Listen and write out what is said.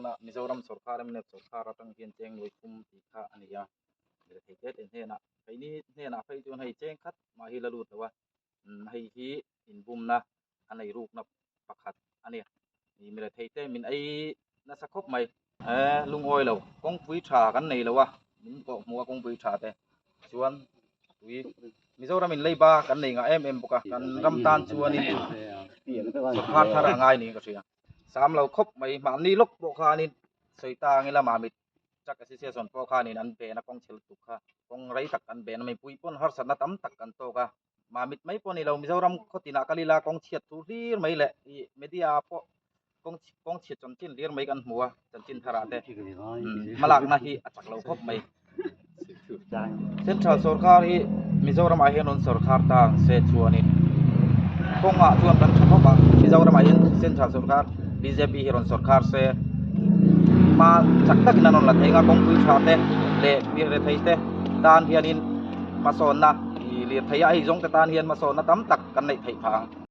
Tuna Mizoram sorkar mnf sorkar atang hian cheng nuai thum tih kha a ni a, mirethei te te hnenah keini hnenah phei chuan hei cheng khat mah hi la lut lo a, hei hi inbumna a nei rukna pakhat a ni. Mirethei te min ei nasa khawp mai. E lungawi lo kawngpui tha kan nei lo a, min kawh hmuh a kawngpui tha te chuan tui Mizoram in leiba kan nei ngah em em bawk a, kan ram tan chuanin sorkar thar a ngai niin ka hria. Sam lo khawp mai mahni lawk pawh khanin sawi ta ang ila Mamit Truck Association pawh khanin an ben a kawng chhe lutuk kha kawng rei tak an ben a mipui pawn harsatna tam tak kan tawk a Mamit mai pawh a ni lo Mizoram khaw tinah kal ila kawng chhiat thu hlir mai leh ih media ah pawh kawng kawng chhiat chanchin hlir mai kan hmu a chanchin tharah te hmalakna hi a chak lo khawp mai. Central sorkar hi Mizoram ah hian rawn sorkar ta ang se chuanin kawngah chuan kan tha khawp a Mizoram ah hian Central sorkar bjp hi rawn sorkar se hma chak takin an rawn la thei ang a kawngpui tha te leh mi rethei te tan hianin hmasawnna ih lirthei a eizawng te tan hian hmasawnna tam tak kan neih theih phah ang.